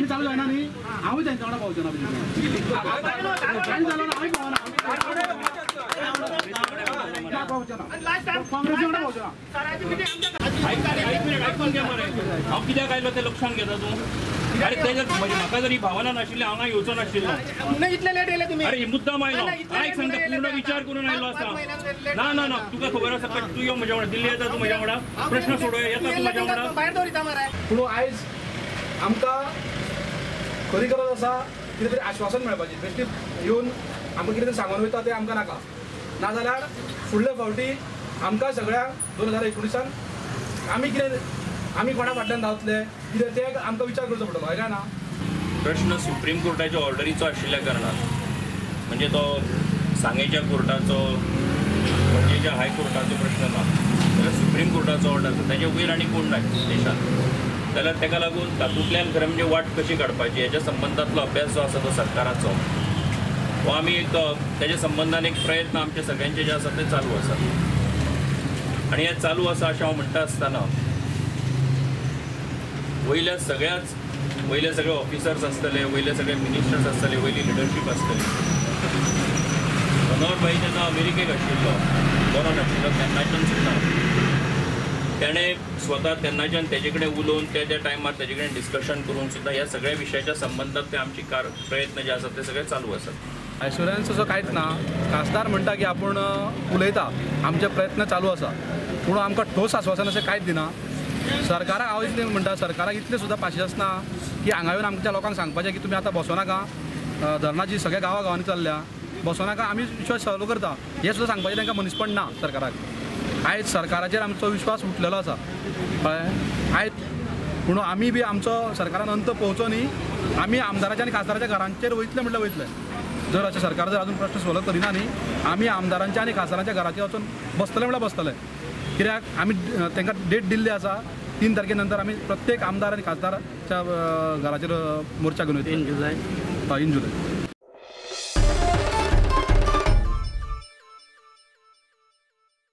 तांणी चालू जायना न्ही, हांवूय तेंच्या वांगडा पावचो ना. तांणी चालू ना, हांवें पावना, पावचो ना, काँग्रेसी वांगडा पावचो ना. हांव कित्याक आयलो तें लक्षांत घेता तूं? अरे तेज्या म्हाका जरी भावना नाशिल्ली हांव हांगा येवचो नाशिल्लो. इतले लेट येयले तुमी? अरे मुद्दाम आयलो, आयक सांगता, पूर्ण विचार करून आयलो आसा. ना ना ना, तुका खबर आसा, तूं यो म्हज्या वांगडा, दिल्ली येता तूं म्हज्या वांगडा, प्रश्न सोडोवया, येता तूं म्हज्या वांगडा. भायर दवरिता मरे. पूण आयज आमकां खरी गरज आसा कितें तरी आश्वासन मेळपाची. बेश्टी येवन आमकां कितें तरी सांगून वयता तें आमकां नाका. नाजाल्यार फुडले फावटी आमकां सगळ्यांक 2019 आमी कितें, आमी कोणा फाटल्यान धांवतले कितें तें आमकां विचार करचो पडटलो, हय काय ना? प्रश्न सुप्रीम कोर्टाच्या ऑर्डरीचो आशिल्ल्या कारणान, म्हणजे तो सांगेच्या कोर्टाचो, पणजेच्या हायकोर्टाचो प्रश्न ना, जाल्यार सुप्रीम कोर्टाचो ऑर्डर आसा, ताजे वयर आनी कोण ना देशांत. जाल्यार ताका लागून तातूंतल्यान खरें म्हणजे वाट कशी काडपाची हेच्या संबंदांतलो अभ्यास जो आसा तो सरकाराचो, हो आमी एक ताच्या संबंदान एक प्रयत्न आमचे सगळ्यांचे जे आसा ते चालू आसा. आनी हें चालू आसा अशें हांव म्हणटा आसतना वयल्या सगळ्याच, वयले सगळे ऑफिसर्स आसतले, वयले सगळे मिनिस्टर्स आसतले, वयली लिडरशीप आसतली. मनोहर भाई जेन्ना अमेरिकेक आशिल्लो, बरो नाशिल्लो तेन्नाच्यान सुद्दां तेणें स्वता तेन्नाच्यान तेजे कडेन उलोवन त्या त्या टायमार तेजे कडेन डिस्कशन करून सुद्दां ह्या सगळ्या विशयाच्या संबंदांत ते आमची प्रयत्न जे आसात ते सगळे चालू आसात. एश्युरन्स असो कांयच ना. खासदार म्हणटा की आपूण उलयता, आमचे प्रयत्न चालू आसा, पूण आमकां ठोस आश्वासन अशें कांयच दिना. सरकाराक हांव इतलें म्हणटा, सरकाराक इतलें सुद्दां पाशियेंस ना की हांगा येवन आमच्या लोकांक सांगपाचें की तुमी आतां बसो नाका, धरणाची सगळ्या गांवा गांवांनी चल्ल्या, बसो नाका, आमी विश्वास चालू करता, हें सुद्दां सांगपाचें तांकां मनीसपण ना सरकाराक. आयज सरकाराचेर आमचो विश्वास उठलेलो आसा, कळ्ळें? आयज पूण आमी बी आमचो सरकारान अंत पोवचो न्ही, आमी आमदाराच्या आनी खासदाराच्या घरांचेर वयतले म्हटल्यार वयतले. जर अशें सरकार जर अजून प्रश्न सोल्व करिना न्ही, आमी आमदारांच्या आनी खासदारांच्या घराचेर वचून बसतले म्हटल्यार बसतले. कित्याक आमी तांकां डेट दिल्ली आसा, 3 तारखे नंतर आमी प्रत्येक आमदार आनी खासदाराच्या घराचेर मोर्चा घेवन वयतले. 3 जुलय, 3 जुलय.